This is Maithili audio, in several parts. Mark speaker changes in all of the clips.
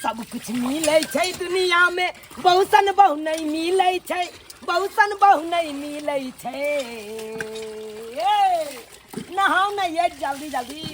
Speaker 1: सब कुछ मिलै छै दुनिया में, बहुसन बहु नहीं मिलै छै, बहुसन बहु नहीं मिलै छै। ए, नहाउ ने ये जल्दी जल्दी।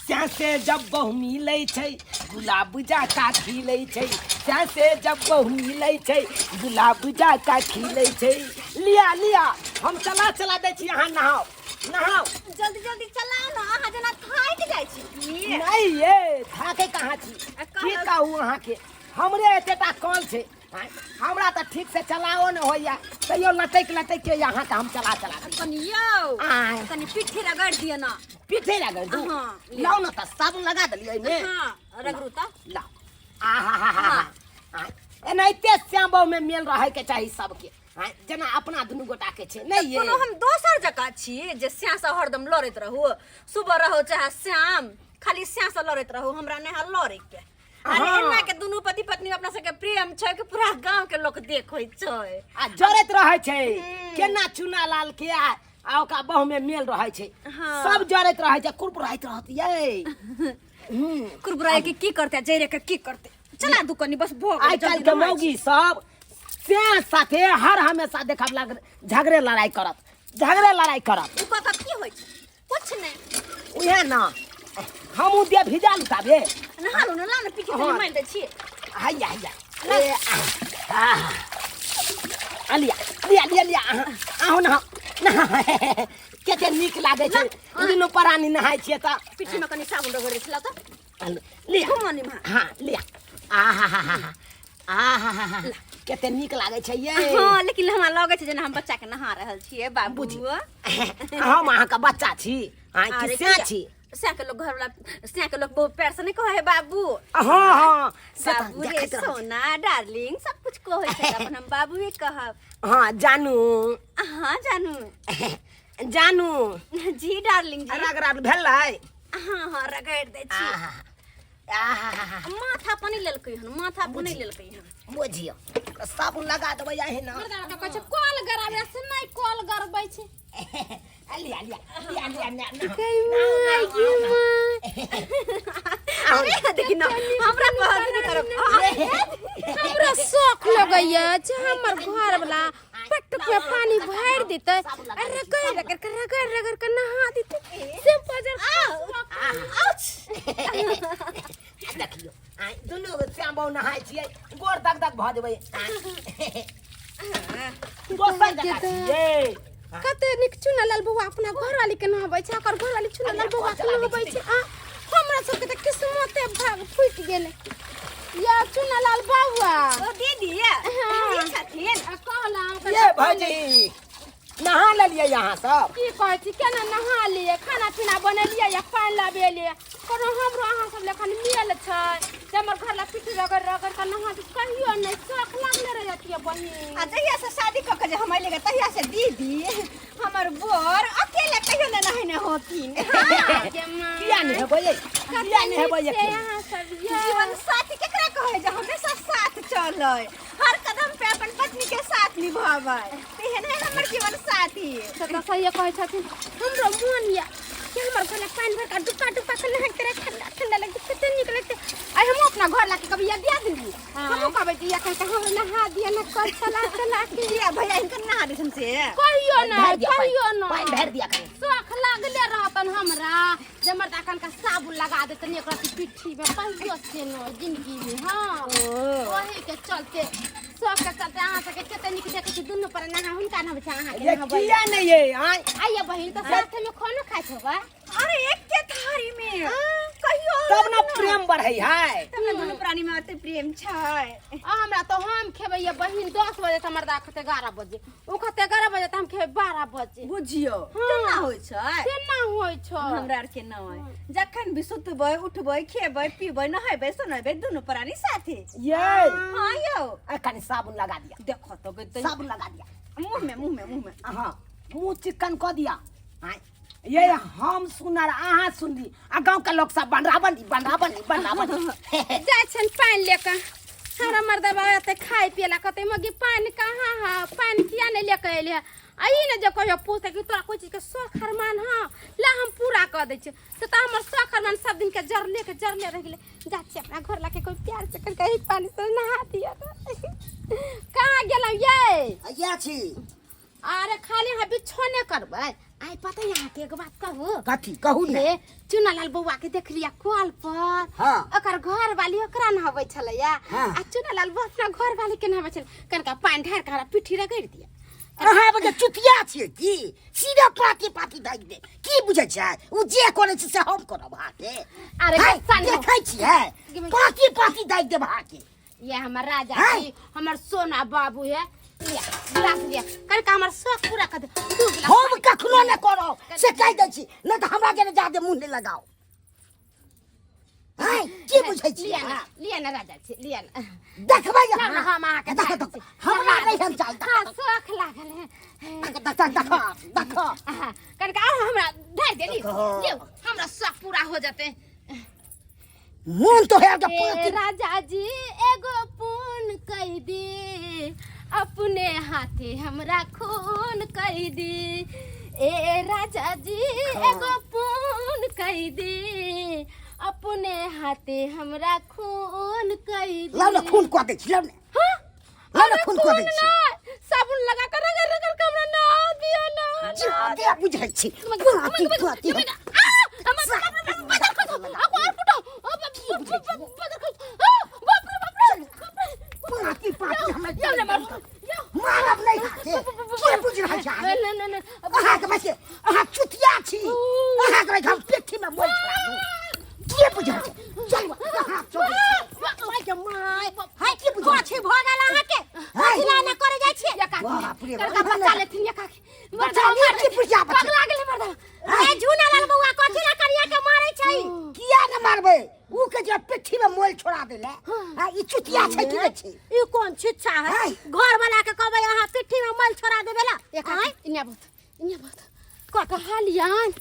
Speaker 1: स्या से जब बहु मिलै छै गुलाब जाका खिलै छै, स्या से जब बहु मिलै छै गुलाब जाका खिलै छै। लिया लिया, हम चला चला दै छी, अहाँ नहाउ नहाउ।
Speaker 2: जल्दी जल्दी चलाउ ने, अहाँ जेना थाकि जाइ छी की?
Speaker 1: नहीं ये थाके कहाँ छी?
Speaker 2: आ
Speaker 1: की कहू अहाँके, हमरे एतेटा कल छै। आँय, हमरा तऽ ठीक से चलाओ ने होइया, तैयो लटकि लटकि के अहाँके हम चला चला दै छी।
Speaker 2: कनि यौ,
Speaker 1: आँय।
Speaker 2: कनि पिट्ठी रगड़ि दिअ ने।
Speaker 1: पीठे रगड़ दू?
Speaker 2: हाँ।
Speaker 1: लाउ ने तऽ साबुन लगा देलियै एहिमे।
Speaker 2: हाँ, रगड़ू तऽ।
Speaker 1: लाउ। आहा हा हा, एनाहिते श्याम में मेल रहे के चाही सबके। आँय, जेना अपना दुनू गोटा के छै नहीं ये?
Speaker 2: कोनो हम दोसर जकाँ छी जे श्याम से हरदम लड़ैत रहू? सुबह रहू चाहे श्याम, खाली श्याम से लड़ैत रहू, हमरा नहि है लड़ै के। अरे एना के दुनू पति पत्नी अपना सबके प्रेम छै कि पूरा गांव के लोग देखै छै।
Speaker 1: आ जरैत रहै छै केना चूना लाल के आ ओकरा बहु में मेल रहै छै। सब जरैत रहै छै, कुरकुराइत रहत ये।
Speaker 2: कुरकुराय के की करते, जरे के की करते? चला दू कनी, बस भो
Speaker 1: आइ काल्हि के मौगी सब से साथे हर हमेशा देखब लग झगड़े लड़ाई करत, झगड़े लड़ाई करत।
Speaker 2: उ कऽ की होइ छै? कुछ नहीं।
Speaker 1: उहे ना, हमहूँ दे भिजा लू ताबे।
Speaker 2: नहा लो ना, ला ना पीछे।
Speaker 1: हाँ।
Speaker 2: मारि दै छी।
Speaker 1: हैया हैया, ए, आह, आह। आ लिया लिया लिया लिया, अहाँ अहूँ नहा नहा। कते नीक लागै छै दुनू प्राणी नहाय छियै तऽ।
Speaker 2: पीठी में कनी साबुन रगड़े छला तऽ।
Speaker 1: लिया।
Speaker 2: घुमो निम्हा।
Speaker 1: हाँ लिया। आहा हा हा आहा हा हा, कते नीक लागै छै ये।
Speaker 2: हाँ, लेकिन हमरा लगै छै जेना हम बच्चा के नहा रहल छियै बाबू।
Speaker 1: बुझी। हम अहाँके बच्चा छी? आँय, कि
Speaker 2: अरे
Speaker 1: सएह
Speaker 2: किया?
Speaker 1: छी?
Speaker 2: सएह के लोग घरवाला, सएह के लोग बहुत प्यार से नहीं कहे है बाबू?
Speaker 1: हाँ हाँ, से तऽ
Speaker 2: बाबू रे,
Speaker 1: देखैत रहै छी।
Speaker 2: सोना, डार्लिंग, सब कुछ कहै छै, तऽ अपन हम बाबूए कहब।
Speaker 1: हाँ जानू।
Speaker 2: हाँ जानू।
Speaker 1: जानू।
Speaker 2: जी डार्लिंग जी।
Speaker 1: रगड़ा भेलै?
Speaker 2: हाँ हाँ, रगड़ि दै छी।
Speaker 1: आहा, आहा।
Speaker 2: माथा पानी लेलकै हन, माथा पानी लेलकै हन।
Speaker 1: बुझियौ, साबुन लगा देबै अहिना।
Speaker 3: मर्दाना के कहै छै कल गराबै से नहि कल गरबै छै।
Speaker 1: लिया लिया लिया लिया लिया।
Speaker 2: अरे देखी ना, हमरा कहल नहि करब।
Speaker 3: हमरा शौक लगैया जे हमर घर वाला पट में पानी भरि देतै आ रगड़ रगड़ के रगड़ रगड़ के नहा देतै से बजर।
Speaker 1: देखियौ, आँय, दुनू श्याम बाबू नहाय छियै, गोर दग दग भऽ जेबै। आँय, दोसर जगह छियै।
Speaker 3: कते नीक चुना लाल बौआ अपना घरवाली के नहबै छै, ओकर घरवाली चुना लाल बौआ के नहबै छै। आ हमरा सबके तऽ किस्मते भाग फूटि गेलै या चुना लाल बौआ।
Speaker 2: ओ दीदी,
Speaker 3: हाँ।
Speaker 2: ई छथिन।
Speaker 3: आ कहलहुँ
Speaker 1: ये भौजी, नहा लेलियै अहाँ सब?
Speaker 3: की कहै छी, केना नहा लिए, खाना पीना बनेलियै या पानि लाबेलियै। कोनो हमरो अहाँ सब लेखन मेल छै जे हमर घर ला पिट्ठी रगड़ रगड़ के नहा दी? कहियो नहि, शौख लागले रहतियै बहिन।
Speaker 2: आ जहिया से शादी कऽ के जे हम अयलियै तहिया से दीदी हमर बर अकेले कहियो ने नहेने होथिन।
Speaker 1: किया नहि हेबै यै? किया नहि हेबै
Speaker 3: छै
Speaker 1: अकेले?
Speaker 3: अहाँ सब यै।
Speaker 2: जीवन साथी केकरा कहै? जे हमेशा साथ चलै, हर कदम पे अपन पत्नी के साथ निभाबै, तेहन है हमर जीवन साथी।
Speaker 3: से तऽ सहिए कहै छथिन। हमरो मोन यऽ कि हमर घर लग पानि भरि कऽ डुबका डुबका के नहाइते रहै, ठंडा ठंडा लगतै, कते नीक लगतै। आइ हमहूँ अपना घर लाके कभी याद दिया देली, हमहूँ कहबै कि एखन के हमरो नहा दिअ ने कल चला चला के।
Speaker 2: किया भैया हिनकर नहा देथन से?
Speaker 3: कहियो
Speaker 1: भरि
Speaker 3: नहि।
Speaker 1: दिअ पानि,
Speaker 3: कहियो नहि।
Speaker 1: पानि भरि दिअ कनि।
Speaker 3: शौख लागले रहतन हमरा जे मर्दा एखन का साबुन लगा देतन एकरा पिट्ठी में, कहियो से नहि जिंदगी में। हाँ, ओही के चलते, शौख के चलते अहाँ सबके कते नीक देखै छी दुनू पर नहा, हुनका नहबै छै, अहाँके
Speaker 1: ये
Speaker 3: नहबै।
Speaker 1: किया नहि ये? आँय।
Speaker 3: आइए बहिन, तऽ साथे में खानो खाइ छौ?
Speaker 2: अरे एके थारी में कहियो।
Speaker 1: तब ने प्रेम बढ़ै है।
Speaker 2: तब ने दुनू प्राणी में अते प्रेम छै।
Speaker 3: आ हमरा तऽ हम खेबै ये बहिन 10 बजे तऽ मर्दा खेतै 11 बजे, ओ खेतै 11 बजे तऽ हम खेबै 12 बजे।
Speaker 2: बुझियौ।
Speaker 3: हाँ।
Speaker 2: केना होइ छै?
Speaker 3: केना होइ छै?
Speaker 2: हमरा आर के नहि, जखन भी सुतबै उठबै खेबै पीबै नहेबै सोनेबै दुनू प्राणी साथे।
Speaker 1: ये।
Speaker 2: हाँ यौ।
Speaker 1: आ कनि साबुन लगा दिया।
Speaker 2: देखो तो गई।
Speaker 1: साबुन लगा दिया।
Speaker 2: मुँह में, मुँह में, मुँह में।
Speaker 1: हाँ, मुँह चिकन कऽ दिया। आँय, ये हम सुनर अहाँ सुनली आ गाँव के लोग सब बनरा बनी बनरा बनी बनरा बनी।
Speaker 3: जाइ छनि पानि लेके हमरा मर्दा बाबा एते खाय पियला, कहते मगी पानि कहाँ है, पानि किया नहि लेके एलियै? आ ई ने जे कहियो पूछतै कि तोरा कोइ चीजके शौख अरमान हँ, ला हम पूरा कऽ दै छियै। से तऽ हमर शौख अरमान सब दिनके जरले के जरले रहि गेलै। जा छियै अपना घर लाके कोइ प्यार से कनिका ही पानी से नहा दिअ। कहाँ गेलहुँ ये?
Speaker 4: अइया छी।
Speaker 3: अरे खाली अहाँ बिछौने करबै। आइ पता है अहाँके एगो बात कहू?
Speaker 4: कथी कहू ने।
Speaker 3: हे चुनालाल बौआ के देख लिया कल पर।
Speaker 4: हाँ।
Speaker 3: ओकर घर वाली ओकरा नहबै छलैया।
Speaker 4: हाँ।
Speaker 3: आ चुनालाल बौआ अपना घर वाली के नहबै छलै। कनका पानि ढारि के हमरा पिट्ठी रगड़ि दिया।
Speaker 4: अहाँ बजे चुतिया छियै की? सीधा पाती पाती दागि दे। की बुझै छै ओ जे करै छै से हम करब अहाँके?
Speaker 3: अरे
Speaker 4: है,
Speaker 3: गुस्सा नहि हो।
Speaker 4: देखै छियै पाती पाती दागि देब अहाँके।
Speaker 3: ये हमर राजा
Speaker 4: है?
Speaker 3: जी, हमर सोना बाबू है। लिया गिलास लिया, कनका हमर शौक पूरा कर दे। दू गिलास
Speaker 4: हम
Speaker 3: पानि।
Speaker 4: कखनो नहि करब से कहि दै छी, नहि तऽ हमरा जेना जादे मुँह नहि लगाउ। है, की बुझै छी
Speaker 3: लिया ना,
Speaker 4: अहाँ?
Speaker 3: लिया ना राजा जी, लिया ना।
Speaker 4: देखबै
Speaker 3: ना, ना, हम अहाँके
Speaker 4: देखो,
Speaker 3: दाय
Speaker 4: देखो,
Speaker 3: छी।
Speaker 4: हमरा नहि हम चाही।
Speaker 3: हाँ, शौक लागल है।
Speaker 4: देख, देख, देख, देख।
Speaker 3: हाँ, कनका और हमरा ढारि देली।
Speaker 4: देखो।
Speaker 3: लियो, हमरा शौक पूरा हो जते।
Speaker 4: मोन तो है
Speaker 3: ए
Speaker 4: पाती।
Speaker 3: राजा जी एगो पून कह दी, अपने हाथे हमरा खून कह दी। ए राजा जी एगो पून कह दी, अपने हाथे हमरा खून कह दी।
Speaker 4: लाउ ने खून कऽ दै छी, लाउ ने।
Speaker 3: हाँ?
Speaker 4: लाउ ने
Speaker 3: अरे
Speaker 4: खून कऽ दै छी।
Speaker 3: ना, साबुन लगा कर रगड़ रगड़ के हमरा ना दिया ना, ना।
Speaker 4: जादे बुझै छी। पाती पाती। पाती पाती हमरा मारब नहि अहाँके। के बुझि रहल छै अहाँ? अहाँके बस अहाँ चुतिया छी। अहाँके बस हम पेठीमे मोल छोड़ा दू। के बुझै छै? चलू अहाँ चलू।
Speaker 2: माय माय,
Speaker 4: हाय, की बुझै
Speaker 2: कथी भऽ गेल अहाँके?
Speaker 4: हाय।
Speaker 2: कथी ला एना करे जाइ छियै?
Speaker 4: बाप रे बाप।
Speaker 3: बच्चा लेथिन ये काकी।
Speaker 4: बच्चा लिअ की पुरिया बच्चा?
Speaker 3: पगला गेलै मर्दा।
Speaker 2: ए झूना लाल बौआ, कथी ला करिया के मारै छै?
Speaker 4: किया ने मारबै? ऊ के जे पिट्ठी में मोल छोड़ा देले। आ ई चुतिया छै की नै छै?
Speaker 2: ई कोन छिच्छा है?
Speaker 4: हाय।
Speaker 2: घर वाला के कहबै अहाँ पिट्ठी में मल छोड़ा देबे ला?
Speaker 3: ये काकी, इन्ने बहुत, इन्ने बहुत। कहलियन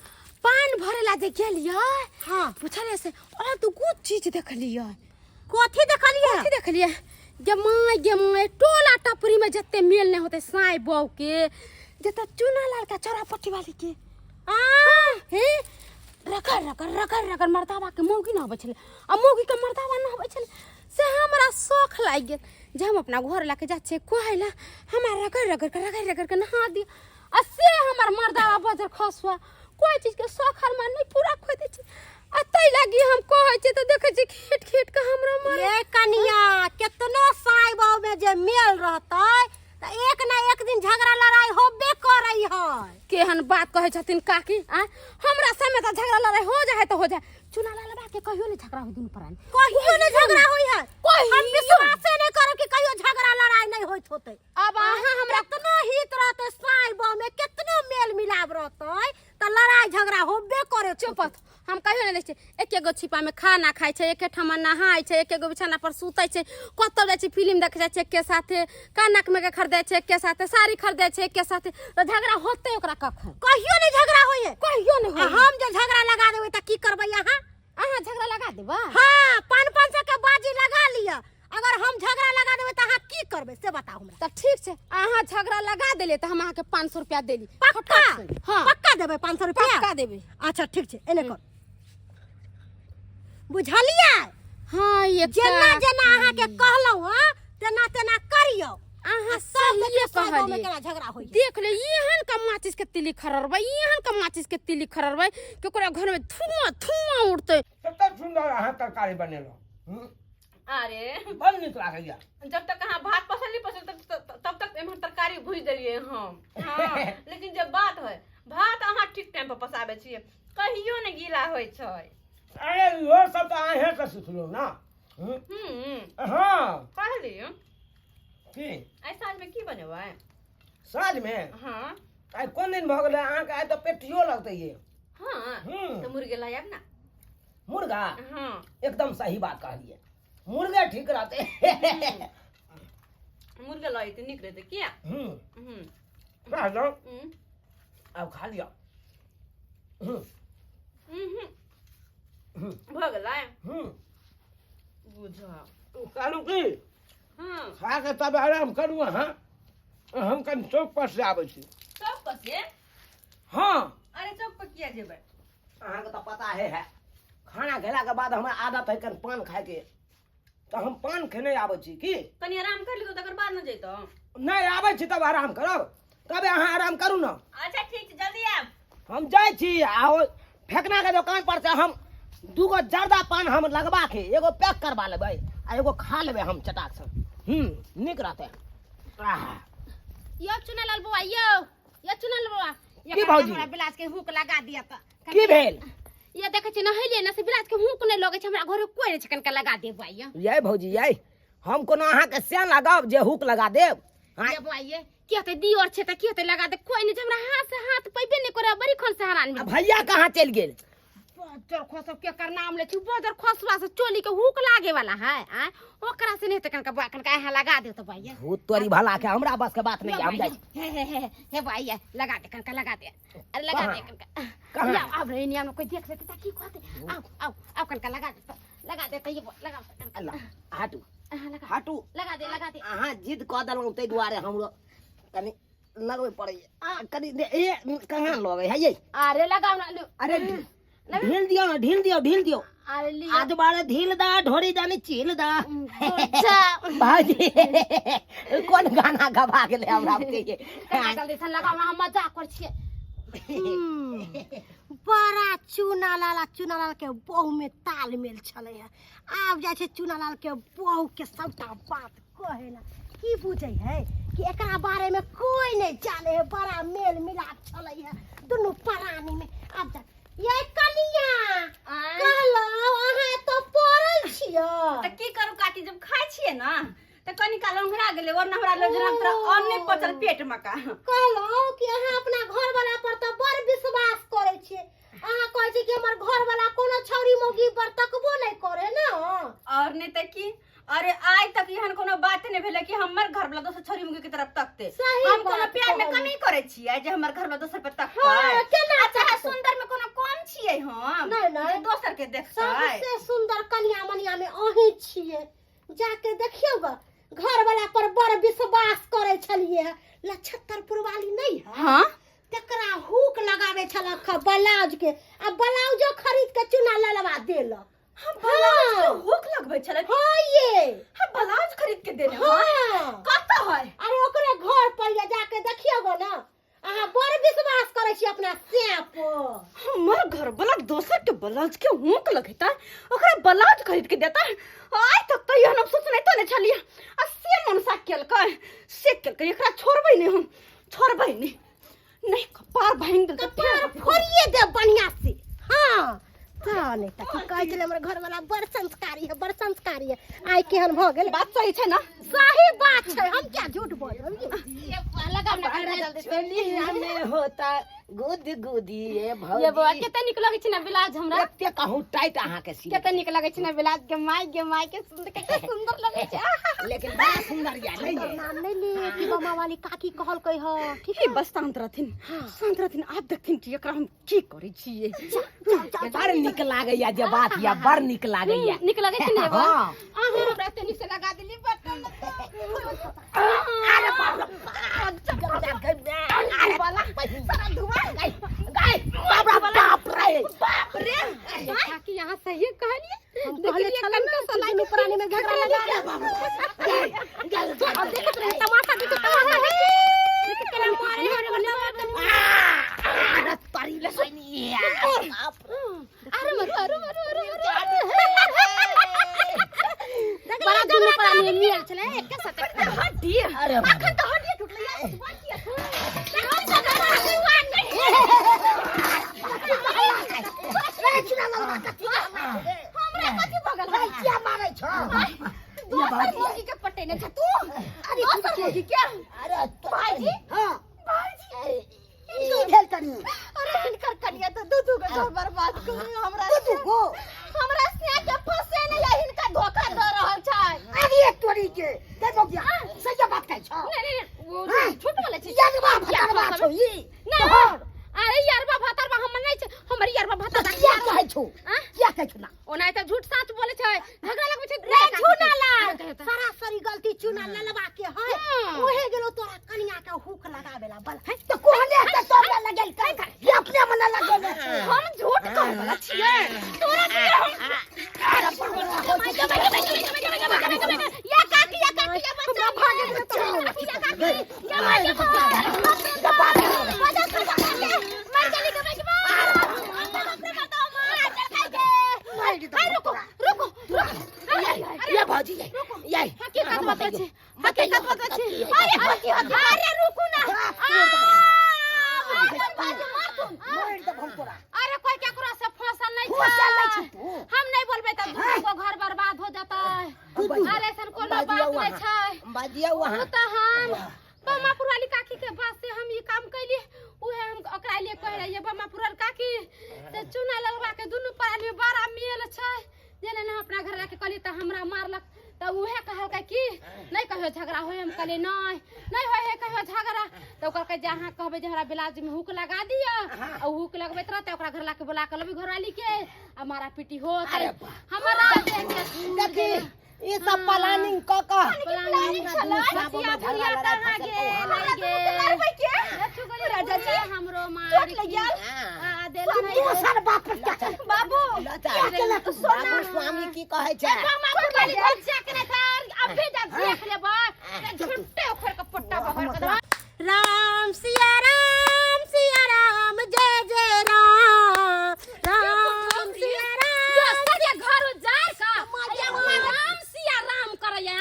Speaker 3: पान भरेला जे गेलियै।
Speaker 2: हाँ।
Speaker 3: पुछलियै से अद्भुत चीज देखलियै।
Speaker 2: कथी देखलियै?
Speaker 3: कथी देखलियै? गे my, गे my, टोला टपरी में जते मेल नहीं होते साई बहू के, जते चूना लाल का चौरा पट्टी वाली के।
Speaker 2: आ
Speaker 3: हे रगड़ रगड़ रगड़ रगड़ मर्दावा के मौगी न आबै छलै आ मौगी के मर्दावा न आबै छलै। से हमरा शौख लागि गेल जे हम अपना घर लऽ के जाइ छियै कहै लए हमरा रगड़ रगड़ के रगड़ रगड़ के नहा दिअ, आ से हमर मर्दावा बजर खसुआ कोइ चीजके शौख अरमान नहि पूरा कऽ दै छै। आ ताहि लागी हम कहै छियै तऽ देखै छियै खेट खेट के हमरा मारै।
Speaker 2: ये कनिया, केतनो साई बाबू में जे मेल रहतै तऽ एक ना एक दिन झगड़ा लड़ाई होबे करै है।
Speaker 3: केहन बात कहै छथिन काकी? आ हमरा समय तऽ झगड़ा लड़ाई हो जाए तऽ हो जाए, चुना लाल के कहियो नहीं झगड़ा हो दुनू प्राणी।
Speaker 2: कहियो नहीं झगड़ा होई है।
Speaker 3: कहियो।
Speaker 2: हम विश्वासे नहीं करब कि कहियो झगड़ा लड़ाई नहीं होइत होतै।
Speaker 3: अब अहाँ हमरा
Speaker 2: केतनो हित रहतै साई बाबू में, केतनो मेल मिलाप रहतै तऽ लड़ाई झगड़ा होबे करे।
Speaker 3: चुप, हम कहियो नहि दै छियै। एके गो छिपा में खाना खाइ छै, एके ठामा नहाय छै, एके गो बिछाना पर सुतै छै, कतौ जाइ छै फिल्म देखे जाइ छै एके साथे, कानक में के खरीदै छै एके साथे, साड़ी खरीदै छै एके साथे, तऽ झगड़ा होतै ओकरा कखन?
Speaker 2: कहियो नहीं झगड़ा होइए।
Speaker 3: कहियो नहीं
Speaker 2: आ
Speaker 3: होइए।
Speaker 2: हम जे झगड़ा लगा देबै तऽ की करबै अहाँ?
Speaker 3: अहाँ झगड़ा लगा देबै?
Speaker 2: हाँ, 500 के बाजी लगा लिअ। अगर हम झगड़ा लगा देबै तऽ अहाँ की करबै से बताउ हमरा।
Speaker 3: तऽ ठीक छै, अहाँ झगड़ा लगा देलियै तऽ हम अहाँके 500 रुपया देली।
Speaker 2: पक्का?
Speaker 3: हाँ।
Speaker 2: पक्का देबै 500 रुपया?
Speaker 3: पक्का देबै।
Speaker 2: अच्छा ठीक छै, एने कर। बुझलियै?
Speaker 3: हाँ, ये
Speaker 2: जेना
Speaker 3: काकी।
Speaker 2: जेना अहाँके कहलहुँ हँ तेना तेना करियौ।
Speaker 3: अहाँ
Speaker 2: आ सब
Speaker 3: सहिए
Speaker 2: देखियौ साई गाँवमे
Speaker 3: कहलियै।
Speaker 2: केना झगड़ा होइए।
Speaker 3: देख ले, एहन का माचिस के तिली खररबै, एहन का माचिस के तिली खररबै कि ओकरा घर में धुआं धुआं उड़तै।
Speaker 1: कतेक सुंदर अहाँ तरकारी बनेलहुँ।
Speaker 5: अरे
Speaker 1: बड़ नीक लागैया।
Speaker 5: जब तक अहाँ भात पसंद नहीं पसंद तब तक एम्हर तरकारी भुजि देलियै हम। हाँ, लेकिन जब बात है भात अहाँ ठीक टाइम पर पसाबै छियै, कहियो नहि गीला होइ छै।
Speaker 1: अरे इहो सब तऽ अहें से सिखलहुँ ना। हाँ।
Speaker 5: कहली
Speaker 1: की?
Speaker 5: आइ साँझ में की बनेबै?
Speaker 1: साँझ में?
Speaker 5: हाँ।
Speaker 1: आइ कोन दिन भऽ गेलै अहाँके? आइ तऽ पेटियो लगतै ये।
Speaker 5: हाँ। तऽ मुर्गे लायब ना।
Speaker 1: मुर्गा?
Speaker 5: हाँ।
Speaker 1: एकदम सही बात कहलियै, मुर्गे ठीक रहतै।
Speaker 5: मुर्गे लऽ अयतै नीक रहतै किया?
Speaker 1: कहलहुँ आब खा लिअ।
Speaker 5: भऽ गेलै? बुझऽ
Speaker 1: कहलहुँ की
Speaker 5: हाँ।
Speaker 1: खा के तब आराम करू अहाँ, हम कनि चौक पर से आबै छी।
Speaker 5: चौक पर से?
Speaker 1: हाँ।
Speaker 5: अरे चौक पर किया जेबै?
Speaker 1: अहाँके तऽ पता है है, खाना खेलाके बाद हमरा आदत है कनि पान खायके, तऽ हम पान खेने आबै छी। की
Speaker 5: कनि आराम कर लियौ तकर बाद न जैतौ?
Speaker 1: नहि, आबै छी तब आराम करब, तबे अहाँ आराम करू ने।
Speaker 5: अच्छा ठीक छै, जल्दी आयब।
Speaker 1: हम जाइ छी आ ओ फेकना के दोकान पर से हम दूगो जर्दा पान हम लगवा के एगो पैक करवा लेबै आ एगो खा लेबै हम चटाक से। नीक रहतै। आह।
Speaker 3: यो चुनालाल बौआ, यो यो चुनालाल बौआ।
Speaker 1: की भौजी?
Speaker 3: हमरा ब्लाउज के हुक लगा दिया त।
Speaker 1: की भेल?
Speaker 3: ये देखै छी नहेलियै ने से ब्लाउज के हुक नहि लगै छै, हमरा घरे कोइ नहि छै, कनिका लगा दे बौआ। ये
Speaker 1: यै भौजी यै, हम कोनो अहाँके से लगाब जे हुक लगा देब? हाँ।
Speaker 3: ये बौआ, ये की हेतै, दियर छै तऽ की हेतै, लगा दे। कोइ नहि छै, हमरा हाथ से हाथ पैबे नहि करे, बड़ी खन से हरान
Speaker 1: आ भैया कहाँ चलि गेल?
Speaker 3: बजर खोसब के कर नाम ले छी, बजर खोसवा से चोली के हुक लागे वाला है आ ओकरा से नहीं त कनका बा कनका यहाँ लगा दे तो भैया।
Speaker 1: भूत तोरी भला के, हमरा बस के बात नहीं है, हम जाइ छी।
Speaker 3: हे हे हे हे भैया, लगा दे कनका, लगा दे, अरे लगा दे
Speaker 1: कहाँ?
Speaker 3: कनका।
Speaker 1: कहाँ?
Speaker 3: या अब रे निया में कोई देख लेते त की कहते। आओ आओ आओ, कनका लगा दे तो, लगा दे त ये लगा कनका।
Speaker 1: अल्लाह, हटू।
Speaker 3: हाँ, लगा।
Speaker 1: हटू।
Speaker 3: लगा दे, लगा दे।
Speaker 1: अहाँ जिद कऽ देलहुँ ताहि दुआरे हमरो कनि लगबै पड़ैए। आ कनि ए कहाँ लगै है ये?
Speaker 3: अरे लगाओ ना लो।
Speaker 1: अरे ढील दियौ ने, ढील दियौ, ढील दियौ।
Speaker 3: अरे लियो।
Speaker 1: आज बारे ढील दा ढोरी जानी चील दा।
Speaker 3: अच्छा।
Speaker 1: भाजी कोन गाना गबा गेलै हमरा के?
Speaker 3: कनका जल्दी से लगाओ ना, हम मजाक कर छियै।
Speaker 4: बड़ा चूना लाल चूना लाल के बहु में तालमेल छलै है। आब जाइ छै चूना लाल के बहु के सबटा बात कहे ला। की बुझै है कि एकरा बारे में कोई नहीं जाने है, बड़ा मेल मिलाप छलै है दुनू प्राणी में। आब जा ये कनिया,
Speaker 5: आँय?
Speaker 4: कहलहुँ अहाँ एतऽ पड़ल छियै?
Speaker 5: तऽ की करू काकी, जब खाइ छियै ने तऽ कनि काल ओंघरा गेलै, वरना हमरा लग जेना तोरा अन्न नहि पचल पेट मे का।
Speaker 4: कहलहुँ कि अहाँ अपना घरवाला पर तऽ बड़ विश्वास करै छियै, अहाँ कहै छियै कि हमर घरवाला कोनो छौरी मौगी पर तकबो नहि करे ने?
Speaker 5: और नहि तऽ की, अरे आइ तक एहन कोनो बात नहि भेलै कि हमर घर वाला दोसर छौरी मुगी के तरफ तकते।
Speaker 4: सही
Speaker 5: हम कोनो
Speaker 4: बात
Speaker 5: प्यार में
Speaker 4: कहलियै।
Speaker 5: कमी करै छियै जे हमर घर वाला दोसर पर तकतै?
Speaker 4: हाँ, केना
Speaker 5: अच्छा
Speaker 4: तकतै?
Speaker 5: सुंदर में कोनो कम छियै हम
Speaker 4: नहि, नहि।
Speaker 5: जे दोसर के देखतै?
Speaker 4: सबसे सुंदर कनिया मनिया में अहीं छियै। जाके देखियौ ग, घरवाला पर बड़ विश्वास करै छलियै। लछत्तरपुर वाली नहीं है?
Speaker 5: हाँ।
Speaker 4: तकरा हुक लगावे छलक ब्लाउज के, आ ब्लाउजो खरीद के चुना ललवा देलक।
Speaker 5: हम ब्लाउज के हुक लगबै छलै?
Speaker 4: हाँ ये।
Speaker 5: हम ब्लाउज खरीद के देने?
Speaker 4: हाँ।
Speaker 5: कतऽ है?
Speaker 4: अरे ओकरे घर पर या जाके देखियौ गो ना। अहाँ बड़ विश्वास करै छी अपना सैं पर।
Speaker 5: हमर घर वाला दोसर के ब्लाउज के हुक लगेता, ओकरा ब्लाउज खरीद के देता, आइ तक तऽ एहन हम सोचने तऽ नहि छलियै, आ से मनसा केलकै, से केलकै। एकरा छोड़बै नहि, हम छोड़बै नहि। नहि कपार भांगि देलकै।
Speaker 4: कपार फोड़िए दे बढ़िया से। हाँ तऽ नहि तऽ की कहै छलै, हमर घरवाला बड़ संस्कारी है, बड़ संस्कारी है, आइ केहन भऽ गेल।
Speaker 5: बात सही छै ने?
Speaker 4: सही बात छै, हम क्या झूठ बोलब?
Speaker 3: लगाओ ना कनका जल्दी से।
Speaker 1: चोलिया में होता गुद गुदी ये
Speaker 3: ये बौआ,
Speaker 1: भौजी।
Speaker 3: कते नीक लगै छै ने ब्लाउज हमरा?
Speaker 1: एते कहूँ टाइट अहाँके सी।
Speaker 3: कते नीक लगै छै ने ब्लाउज के? माय गे माय, के सुंदर, कते सुंदर लगै छै, आहा।
Speaker 1: लेकिन बड़ा सुंदर या नहीं ये?
Speaker 4: नाम नहि ले कि मामा वाली काकी कहलकै ह। ठीक।
Speaker 5: हे बस शांत रहथिन, शांत रहथिन, आब देखथिन कि एकरा हम की करै छियै।
Speaker 1: बड़ नीक लागैया जे बात या, बड़ नीक लागैया।
Speaker 3: नीक लगै छै ने बौआ?
Speaker 1: हाँ।
Speaker 3: अहाँ हमरा एते नीक से लगा देलियै, बता।
Speaker 1: अरे बाप रे, अरे सारा धुआं गाय गाय, बाप रे बाप रे
Speaker 5: बाप रे।
Speaker 3: काकी, यहाँ सही कहलियै।
Speaker 4: हम कहले
Speaker 3: देखलियै
Speaker 4: छलै ने
Speaker 3: कनका
Speaker 4: कि
Speaker 3: सलाइ
Speaker 4: दुनू प्राणी में झगड़ा लगा दे।
Speaker 3: अब देखत रहे तमाशा, देखो तमाशा, देखो देखो केना मारे है रे।
Speaker 1: अरे तारी लसनी।
Speaker 3: अरे मरु अरे मरु अरे मरु, बड़ा दुनू प्राणी मिलल छलै एके साथ।
Speaker 5: हड्डी
Speaker 1: अरे
Speaker 5: अखन तऽ हड्डी टूटलै।
Speaker 4: हमरा कथी भऽ गेल है?
Speaker 1: किया मारै छौ?
Speaker 5: दोसर मौगी के पटेने छ तू? अरे दोसर मौगी के।
Speaker 1: अरे
Speaker 5: भाईजी।
Speaker 4: हाँ।
Speaker 5: भाईजी।
Speaker 4: की भेल तनी?
Speaker 5: अरे हिनकर कनिया तऽ दू दू गो घर बर्बाद कर हमरा।
Speaker 4: दू दू गो?
Speaker 5: हमरा सिया के फंसे नहीं है, हिनका धोखा दऽ रहल छै।
Speaker 4: अरे तोरी के देखो क्या सही बात कहै छौ?
Speaker 3: नहीं नहीं, वो
Speaker 4: हाँ।
Speaker 3: झूठ बोले छै।
Speaker 4: यारबा भतरबा छौ ई।
Speaker 3: ना।
Speaker 4: तोहर।
Speaker 3: अरे यारबा भतरबा हमर नहीं छै, हमर यारबा भतरबा।
Speaker 4: किया कहै छौ?
Speaker 3: आँ?
Speaker 4: किया कहै छौ ना?
Speaker 3: ओना तऽ झूठ साच बोले छै, झगड़ा लगबै छै।
Speaker 4: रे चूना लाल,
Speaker 3: कहै तऽ।
Speaker 4: सरासरी गलती चूना ललवा के है।
Speaker 3: हाँ।
Speaker 4: ओहे गेलो तोरा कनिया के हुक लगावेला बल। तऽ कोहने तऽ
Speaker 3: एकरा भागे दे तो मर गेली के भाई रुको रुको
Speaker 4: ये भौजी ये ये
Speaker 3: हकीकत बतबै छी हकीकत बतबै छी अरे हकी हकी अरे रुकू ना
Speaker 4: मारि देब हम तोरा
Speaker 3: अरे कोई केकरो से फसल नहीं
Speaker 4: फसल नहीं
Speaker 3: छै
Speaker 4: छै तू।
Speaker 3: हम नहीं बोलबै त दुनू को घर बर्बाद हो जतै अरे ऐसन कोनो बात नहीं छै
Speaker 1: बाजिया वहाँ
Speaker 3: उ त हम बमापुर वाली काकी के बात से हम ई काम कैली उहे हम ओकरा लिए कह रहिए बमापुर वाली काकी से चूना ललवा के दुनू प्राणी में बड़ा मेल छै जेना ने अपना घर जाके कहली त हमरा मारलक त उहे कहलकै कि नहीं कहियो झगड़ा होय हम कहलिए नहीं नहीं होय है कहियो झगड़ा त ओकर कहै जे अहाँ कहबै जे हमरा ब्लाउज में हुक लगा दिअ आ हुक लगबैत रहतै ओकरा घर लाके बोला के लबी घरवाली के आ मारा पीटी होत हमरा देख के
Speaker 1: देखी ई सब प्लानिंग क क
Speaker 3: प्लानिंग छलै
Speaker 1: हमरा दुनू
Speaker 3: बसिया
Speaker 1: साबो में
Speaker 3: बुढ़िया
Speaker 1: झगड़ा लड़ाई
Speaker 3: कहाँ
Speaker 1: फसल
Speaker 3: गेल
Speaker 1: को
Speaker 3: आई गेल
Speaker 2: लड़बै के
Speaker 3: लच्छू गली
Speaker 2: राजा जी,
Speaker 3: हमरो मार
Speaker 2: चोट लग गेल?
Speaker 3: आ देला नहीं
Speaker 4: दोसर बाप पर क्या चल
Speaker 2: बाबू
Speaker 1: लता बाबू स्वामी की कहै छै
Speaker 3: मामा वाली घर जाके नहीं था अभी जा देख लेबै ते झुट्टे उखड़ के पट्टा बहर के देबै।
Speaker 5: राम सिया राम सिया राम जय जय राम राम सिया राम
Speaker 3: दोसर के घर उजार का राम सिया राम करैया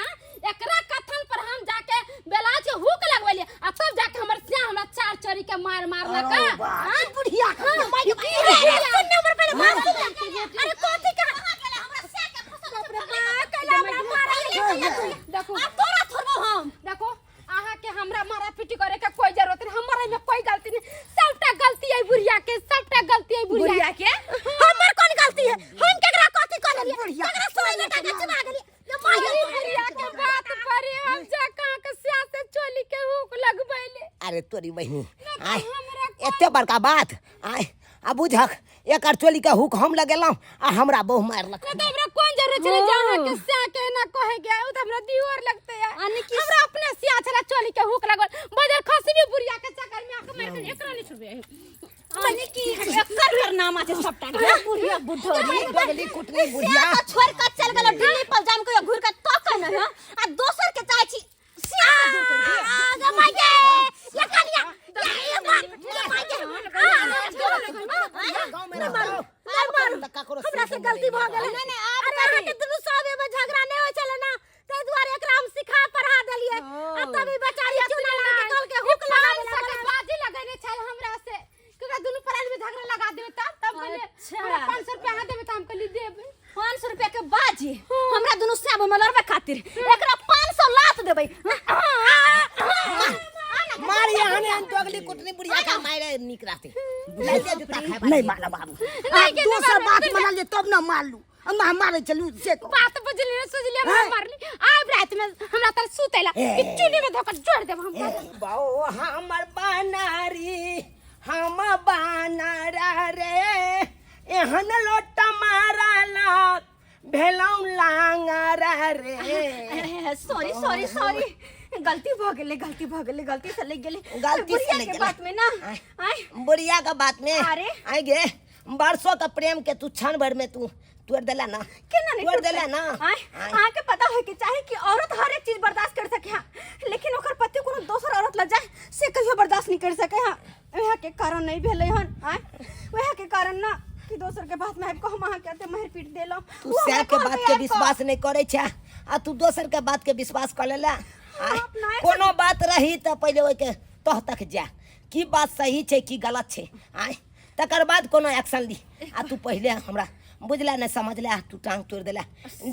Speaker 3: एकरा कथन पर हम जाके बेलाज के हुक लगवेलिए आ तब जाके हमर सिया हमरा चार चोरी के मार मारलक
Speaker 4: अरे बा, ई बुढ़िया के
Speaker 5: अरे सुन नंबर पहले बात सुन अरे कथी के
Speaker 3: देखो
Speaker 2: अब तोरा छोड़बो हम
Speaker 3: देखो अहाँ के हमरा मारा पीटी करे के कोई जरूरत नहीं हमरा में कोई गलती नहीं सबटा गलती है बुढ़िया के सबटा गलती है बुढ़िया
Speaker 2: बुढ़िया के
Speaker 5: हमर कौन गलती है हम केकरा कथी कह लेलिए केकरा सोई बेटा के चुना गेलिए ये माय
Speaker 3: अरे बुढ़िया के बात पर हम जा कहाँ के सिया से चोली के हुक लगबैले
Speaker 1: अरे तोरी बहिनी आय
Speaker 3: हमरा
Speaker 1: एते बड़का बात आय आ बुझक एकर चोली के हुक हम लगेलहुँ आ हमरा बहु मारलक
Speaker 3: ना तो हमरा कौन जरूरत छले जे अहाँ के सिया के ना कहे के उ त हमरा दियोर लगते है हमरा अपने सिया छला चोली के हुक लगल बजर खसी भी बुढ़िया के चक्कर में आके मार के एकरा नहीं छुबे
Speaker 2: मने कि एकर कारनामा छै सबटा के बुढ़िया बुढ़ोरी
Speaker 1: बगली कुटनी बुढ़िया
Speaker 2: सिया के छोड़ के चल गेल दिल्ली पर जाम के घूर के तक न है आ दोसर के चाहे छी सिया के दूर कर दिए
Speaker 5: आ गे my गे ये कनिया ये ये मार ये my गे
Speaker 1: गाँव में रहता
Speaker 5: नहीं मारू
Speaker 1: तऽ ककरो
Speaker 5: हमरा से गलती भ गेल नहीं नहीं आब अरे अहाँ के दुनू सबे में झगड़ा नहीं होय छले ना ताहि दुआरे एकरा हम सिखा पढ़ा देलिए आ तभी बेचारी चूना लगा के कहल के हुक लगा
Speaker 3: पाँच सौ के बाजी लगेने छल हमरा से केकरा दुनू प्राणी में झगड़ा लगा देबे तब तब कहलिए
Speaker 2: अच्छा।
Speaker 3: हमरा 500 रुपया अहाँ देबे त हम कहली देबे
Speaker 2: 500 रुपया के बाजी हमरा दुनू साब में लड़बे खातिर एकरा 500 लात देबै
Speaker 1: मारी हने हम दोगली कुटनी बुढ़िया का मारे नीक रहते लाइते जूता खाए
Speaker 4: नहीं मारा बाबू आ दोसर बात मनल जे तब ना मारलू हम मारे चलू से कहू।
Speaker 3: बात बुझली ना सुझली हमरा
Speaker 4: हैं?
Speaker 3: मारली आब रात में हमरा तर सुतेला कि चुनी में धोकर जोड़ देब हम
Speaker 1: बाओ हमर बनारी हम बानरा रे एहन लोटा मारला भेलौं लांगरा रे
Speaker 2: सॉरी सॉरी सॉरी गलती भ गेलै गलती भ गेलै गलती से लग गेलै
Speaker 1: गलती से
Speaker 2: बुढ़िया
Speaker 1: लग
Speaker 2: के
Speaker 1: गेलै।
Speaker 2: बात में ना आय
Speaker 1: बुढ़िया के बात में
Speaker 2: अरे?
Speaker 1: आई गे बरसों का प्रेम के तू क्षण भर में तू तोड़ देला ना
Speaker 2: केना नहीं
Speaker 1: तोड़ देला ना
Speaker 2: आय अहाँ के पता होय के चाही कि औरत हर एक चीज बर्दाश्त कर सके हाँ लेकिन ओकर पति कोनो दोसर औरत ल जाए से कहियो बर्दाश्त नहीं कर सके हाँ वएह के कारण नहीं भेलै हन आय वएह के कारण ना कि दोसर के बात में आबि कऽ हम अहाँ के एते मारि पीट देलहुँ
Speaker 1: तू
Speaker 2: ओ हमरा
Speaker 1: सैर के
Speaker 2: घर
Speaker 1: बात
Speaker 2: पे
Speaker 1: के
Speaker 2: आबि कऽ-
Speaker 1: विश्वास नहीं करे छे आ तू दोसर के बात के विश्वास कर लेला आय,
Speaker 2: आप नहि
Speaker 1: कोनो बात रही तऽ पहिले ओहिके तह तक जा की बात सही छै की गलत छै आय तकर बाद कोनो एक्शन ली आ तू पहिले हमरा बुझला नहि समझला तू टांग तोड़ि देला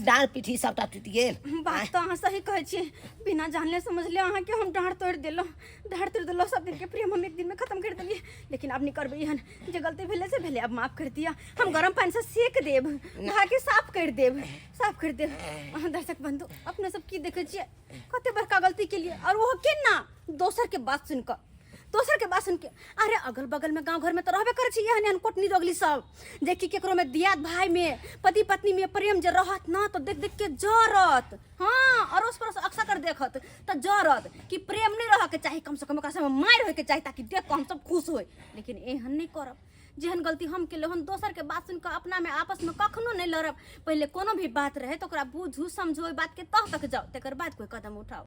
Speaker 1: डाँड़ पीठी सबटा टूटि गेल
Speaker 2: बात तऽ अहाँ सही कहै छियै बिना जानले समझले अहाँके हम डाँड़ तोड़ि देलहुँ डाँड़ तोड़ि देलहुँ सब दिनके प्रेम हम एक दिनमे खत्म करि देलियै लेकिन आब नहि करबै एहन जे गलती भेलै से भेलै आब माफ करि दिअ हम गरम पानिसँ सेक देब नहाके साफ करि देब साफ करि देब अहाँ दर्शक बन्धु अपने सब की देखै छियै कते बड़का गलती केलियै आओर ओहो केना दोसरके बात सुनि कऽ दोसर के बात सुन के अरे अगल बगल में गांव घर में तो रहबे करे छी एहन एहन कोटनी दोगली सब जे कि केकरो में दियाद भाई में पति पत्नी में प्रेम जे रहत ना तो देख देख के जरत हाँ अड़ोस पड़ोस अक्सर कर देखत तो जरत कि प्रेम नहीं रह के चाही कम से कम ओकरा सब मारि होय के चाही ताकि देख के हम सब खुश होय लेकिन एहन नहीं करब जेहन गलती हम केलहुँ हन, दोसर के बात सुनि कऽ अपना में आपस में कखनो नहि लड़ब। पहिले कोनो भी बात रहे तो ओकरा बुझू समझू, ओहि बात के तह तक जाओ, तकर बाद कोई कदम उठाओ।